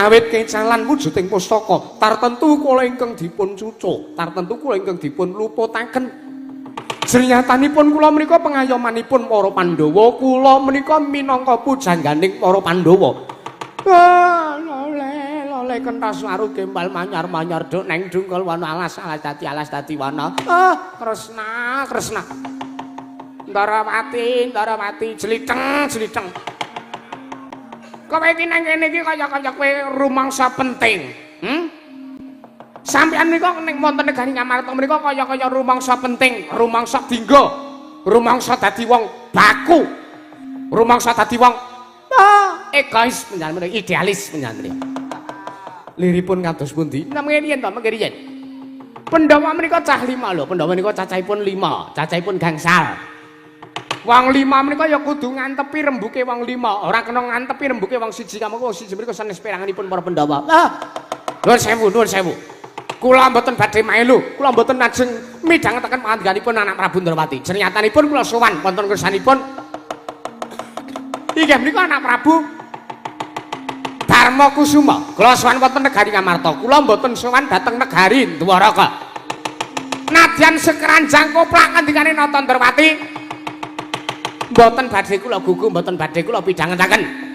awit kecalan wujuding pustaka, tartentu kula ingkang dipun cucuk, tartentu kula ingkang dipun luputaken. Jernyatanipun kula menika pengayomanipun para Pandhawa, kula menika minangka pujangganing para Pandhawa. Ah, lole lole kentas waru gembal manyar-manyar duk neng dungkul wana alas alas dadi wana. Ah, Kresna, Kresna. Ndarawati, Ndarawati, jlitheng, jlitheng. Kowe iki nang kene iki kaya-kaya kowe rumangsa penting. Sampeyan menika ning wonten negari Ngamarta menika kaya-kaya rumangsa penting, rumangsa dinggo, rumangsa dadi wong baku, rumangsa dadi wong egois panjenengan, idealis panjenengan. Liripun kados pundi? Namung riyen to, mengke riyen. Pandhawa menika cah 5 lho, Pandhawa menika cacahipun 5, cacahipun gangsal. Wong 5 menika ya kudu ngantepi rembuke wong 5, ora kena ngantepi rembuke wong siji, kamangka wong siji menika sanes peranganipun para Pandhawa. Ah. Nuwun sewu, nuwun sewu. Kula mboten badhe melu, kula mboten ajeng midhangetaken pangandikanipun anak Prabu Ndrawati. Jernyatanipun kula sowan wonten kersanipun inggih menika anak Prabu Darma Kusuma. Kula sowan wonten negari Ngamarta. Kula mboten sowan dhateng negari Dwaraka. Nadyan sekeranjang koplak ngendikane Nata Ndrawati, mboten badhe kula gugu, mboten badhe kula pidhangetaken.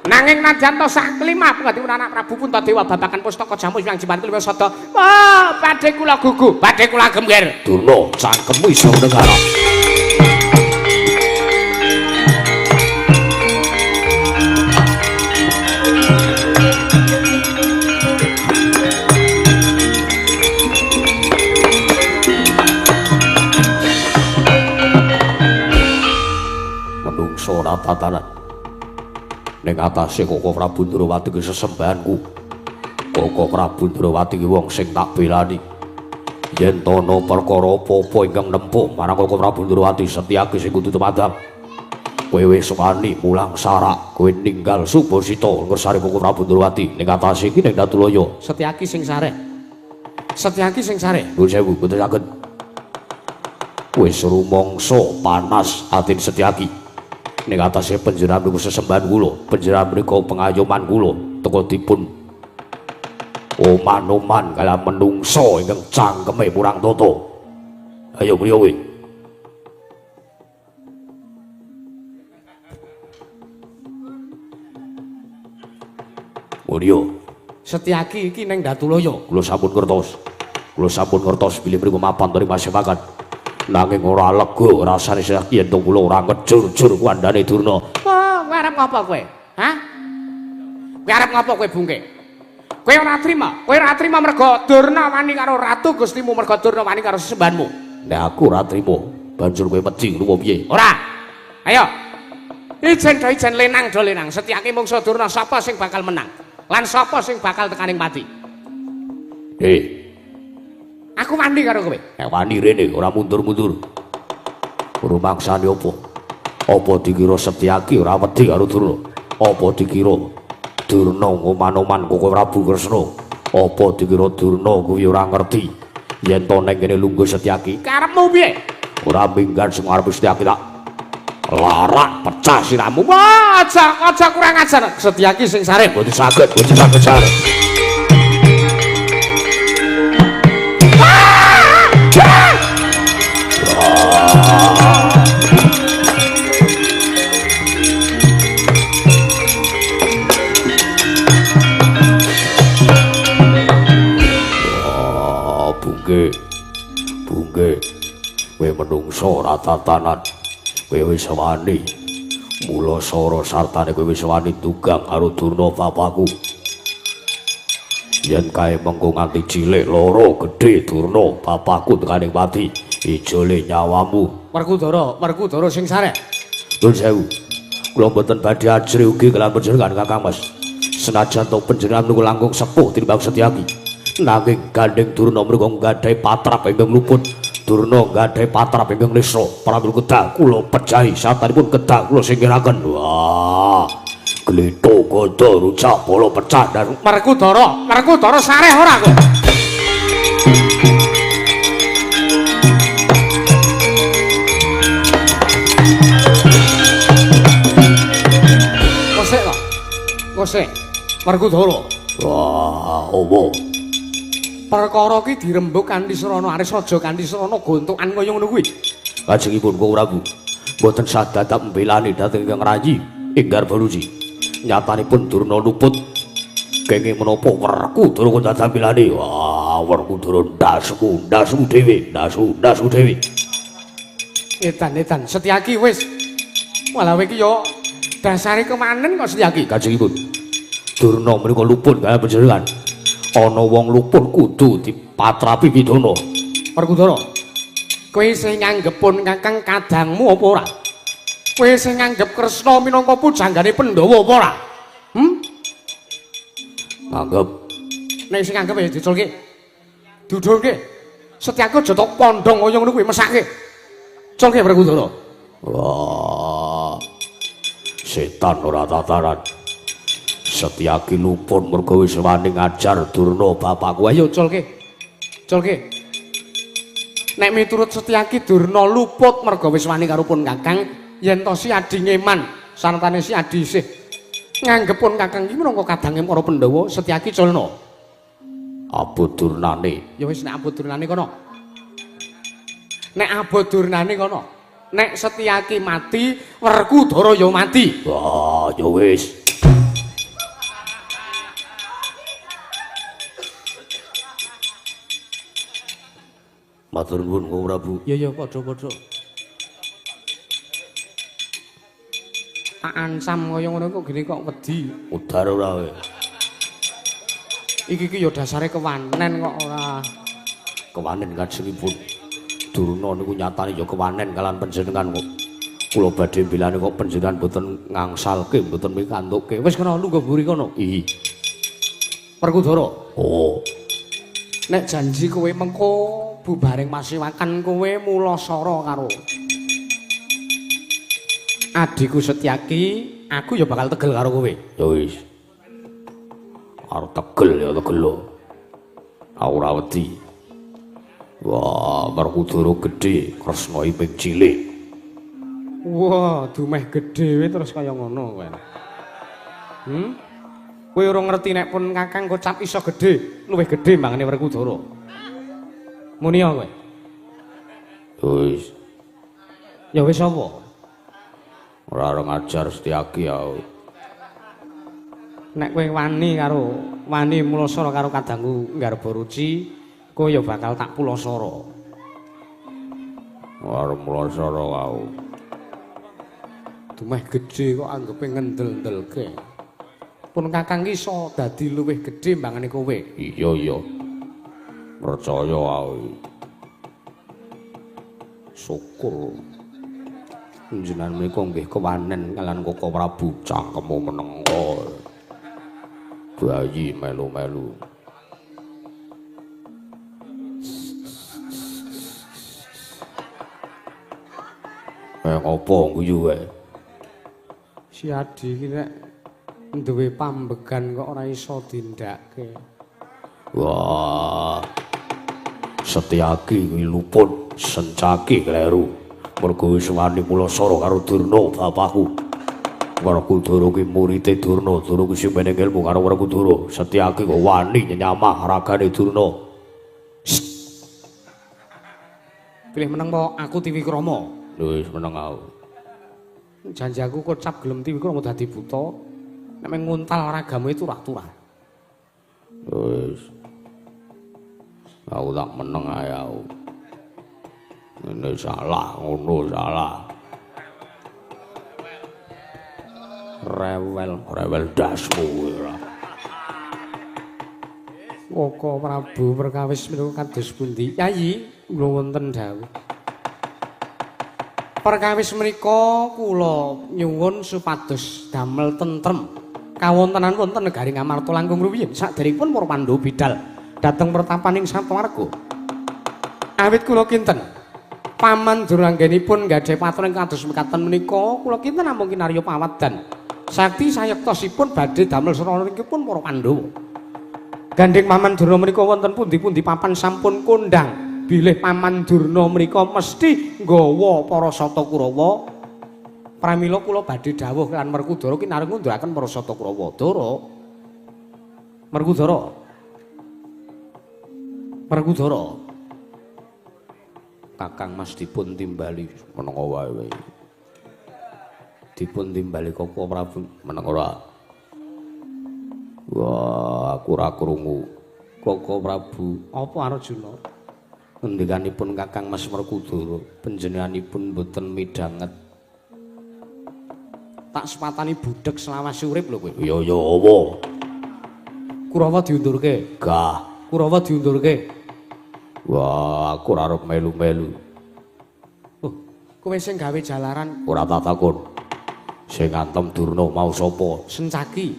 Nanging nadyan to sak kelima pangandikipun anak Prabu Puntadewa babagan pustaka Jamus Miang Jimat Kalima Sada, wah badhe kula gugu, badhe kula gemger. Durna cangkemmu iso negara. Menungso ora tatanan. Ning atase Koko Prabu Ndrawati ki sesembahanku. Koko Prabu Ndrawati ki wong sing tak belani. Yen to ana perkara apa-apa ingkang nempuh marang Koko Prabu Ndrawati, Setyaki sing kudu tumadhap. Kowe wis wani mulang sarak, kowe ninggal Subasita ngersane Koko Prabu Ndrawati. Ning atase iki ning Datulaya. Setyaki sing sare. Setyaki sing sare. Nuwun sewu, mboten saged. Wis rumangsa panas atine Setyaki. Ning atase panjenengan niku sesembahan kula, panjenengan menika pengayoman kula, teka dipun oman-oman kala menungso ingkang cangkeme kurang tata. Ayo priyo kowe? Mulya. Setyaki iki ning Datulaya. Kula sampun ngertos. Kula sampun ngertos bilih mriku mapan teng Pasewakan. Nanging ora lega rasane Setyaki yen to kula ora ngejur-jur kandhane Durna. Wah, kowe arep ngopo kowe? Hah? Kowe arep ngopo kowe bungke? Kowe ora trima, kowe ora trima mergo Durna wani karo ratu Gustimu, mergo Durna wani karo sesembahanmu. Nek aku ora trima, banjur kowe wedi ngono piye? Ora. Ayo. Ijen do ijen lenang do lenang, Setyaki mungsu Durna sapa sing bakal menang? Lan sapa sing bakal tekaning pati? Aku wani karo kowe. Nek wani rene ora mundur-mundur. Rumangsane apa? Apa dikira Setyaki ora wedi karo Durna? Apa dikira Durna ngoman-oman kok Prabu Kresna? Apa dikira Durna kuwi ora ngerti yen to ning kene lungguh Setyaki? Karepmu piye? Ora minggat sing arep Setyaki tak larak pecah siramu. Wah, aja kurang ajar. Setyaki sing sareh mboten saged, mboten saged sareh. Bungke, bungke, kowe menungso ora tatanan. Kowe wis wani mula sora sartane kowe wis wani dugang karo Durna bapakku. Yen kae mengko nganti cilik loro gedhe Durna bapakku tekaning pati ijole nyawamu. Werkudara, Werkudara sing sareh. Nuwun sewu. Kula mboten badhe ajrih ugi kelan panjenengan Kakang Mas. Senajan to panjenengan niku langkung sepuh tinimbang Setyaki. Nanging gandeng Durna mriku nggadahi patrap ingkang luput. Durna nggadahi patrap ingkang nesra, pramila kedah kula pejahi satanipun kedah kula singkiraken. Wah, glitho gada rujak bala pecah dan Werkudara, Werkudara sareh ora kowe? Kosek to. Kosek. Werkudara. Wah, opo? Perkara ki dirembug kanthi srana aris aja kanthi srana gontokan kaya ngono kuwi. Kajengipun Kang Prabu, mboten sadadak mbelani dhateng ingkang rayi ing Garbaruci. Nyatanipun Durna luput kenging menapa Werkudara kok dadak mbelani. Wah, Werkudara ndasmu, ndasmu dhewe, ndasmu, ndasmu dhewe. Edan, edan, Setyaki wis. Walah kowe iki yo dasare kemanen kok Setyaki. Kajengipun Durna menika luput kaya panjenengan. Ana wong luput kudu dipatrapi pidana. Werkudara, kowe sing nganggep pun Kakang kadangmu apa ora? Kowe sing nganggep Kresna minangka pujanggane Pandhawa apa ora? Nganggep. Nek sing nganggep ya diculke. Dudulke. Setyaki aja tok pondhong kaya ngono kuwi mesake. Culke Werkudara. Wah. Setan ora tataran. Setyaki luput mergo wis wani ngajar Durna bapakku. Ayo culke. Culke. Nek miturut Setyaki Durna luput mergo wis wani karo pun Kakang, yen to si Adi ngeman sartane si Adi isih nganggep pun Kakang iki minangka kadange para Pandhawa, Setyaki culna. Abot Durnane. Ya wis nek abot Durnane kono. Nek abot Durnane kono. Nek Setyaki mati, Werkudara ya mati. Wah, ya wis. Matur nuwun Kang Prabu. Ya ya padha-padha. Tak ancam kaya ngono kok gene kok wedi. Udar ora kowe. Iki ki ya dasare kewanen kok ora. Kewanen kajengipun. Durna niku nyatane ya kewanen kalan panjenengan kok. Kula badhe mbelani kok panjenengan mboten ngangsalke, mboten mikantuke. Wis kena lungguh mburi kono. Ih. Werkudara. Oh. Nek janji kowe mengko bubaring masiwakan kowe mulasara karo adhiku Setyaki, aku ya bakal tegel karo kowe. Ya wis. Arep tegel ya tegel lho. Aku ora wedi. Wah, Werkudara gedhe, Kresna iping cilik. Wah, dumeh gedhe terus kaya ngono kowe. Kowe ora ngerti nek pun Kakang kocap iso gedhe, luwih gedhe mbangane Werkudara. Muni ya kowe. Wis. Ya wis apa? Ora arep ngajar Setyaki ya. Nek kowe wani karo wani mulasara karo kadangku Garbaruci, kowe ya bakal tak pulasara. Arep mulasara kau. Dumeh gedhe kok anggepe ngendel-ndelke. Pun Kakang iso dadi luwih gedhe mbangane kowe. Iya iya. Percaya aku. Syukur. Panjenengan menika nggih kewanen kaliyan Koko Prabu. Cangkemmu meneng. Bayi melu-melu. Ngopo guyu wae? Si Adi iki nek duwe pambegan kok ora iso dindake. Wah. Setyaki kuwi luput, Sencaki kleru. Mergo wis wani mulasara karo Durna bapakku. Werkudara kuwi murite Durna, Durna kuwi sing meneng ilmu karo Werkudara. Setyaki kok wani nyenyamah ragane Durna. Pilih meneng po aku Tiwikrama. Lho wis meneng aku. Janji aku kocap gelem Tiwikrama dadi buta. Nek meng nguntal ragamu itu turah-turah. Wis. Aku tak meneng ae aku. Ngene salah, ngono salah. Rewel, rewel dasmu ora. Koko Prabu perkawis menika kados pundi? Yayi, kula wonten dawuh. Perkawis menika kula nyuwun supados damel tentrem kawontenan wonten negari Ngamarta langkung rumiyin saderengipun para Pandhawa bidal dhateng pertapaning Satawarga. Awit kula kinten Paman Duranggenipun gadhahi paturan kados mekaten menika kula kinten namung kinarya pawadan sakti sayektosipun badhe damel sranipun para Pandhawa. Gandheng Paman Durna menika wonten pundi-pundi papan sampun kondhang bilih Paman Durna menika mesti nggawa para Sata Kurawa. Pramila kula badhe dawuh lan Werkudara kinareng ngunduraken para Sata Kurawa. Dara. Werkudara. Werkudara. Kakang Mas dipun timbali meneng wae wae. Dipun timbali Koko Prabu meneng ora. Wah, aku ora krungu. Koko Prabu, apa Arjuna? Ngendikanipun Kakang Mas Werkudara, panjenenganipun mboten midhanget. Tak sepatani budheg selawase urip lho kowe. Iya ya apa? Kurawa diundurke. Gah, Kurawa diundurke. Wah, aku ora arep melu-melu. Oh, kowe sing gawe jalaran ora tak takon. Sing ngantem Durna mau sapa? Sencaki.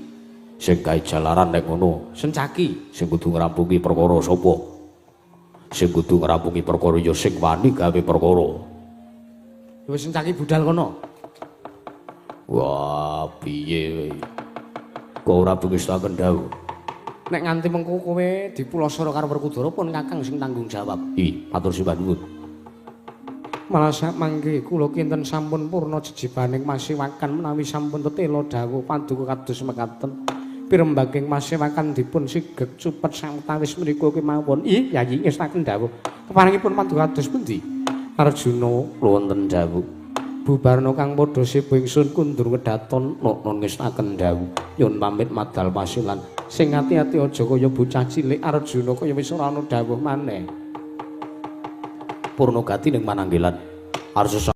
Sing gawe jalaran nek ngono, Sencaki. Sing kudu ngrampungi perkara sapa? Sing kudu ngrampungi perkara ya sing wani gawe perkara. Ya wis Sencaki budal kono. Wah, piye kowe? Kok ora bengestaken dawuh? Nek nganti mengko kowe dipulasara karo Werkudara pun Kakang sing tanggung jawab. Ih, matur sembah nuwun. Malah samangke kula kinten sampun purna jejibaning masiwakan menawi sampun tetela dawuh paduka kados mekaten. Pirembaking masiwakan dipun sigeg cupet sawetawis menika kemawon. Ih, Yayi ngestaken dawuh. Keparengipun paduka kados pundi? Arjuna wonten dawuh. Bubarna kang padha seba ingsun kundur kedaton nokno ngestaken dawuh. Nyun pamit madal pasilan. Sing ati-ati aja kaya bocah cilik Arjuna kaya wis ora ana dawuh maneh. Purnagati ning mananggilan. Arsa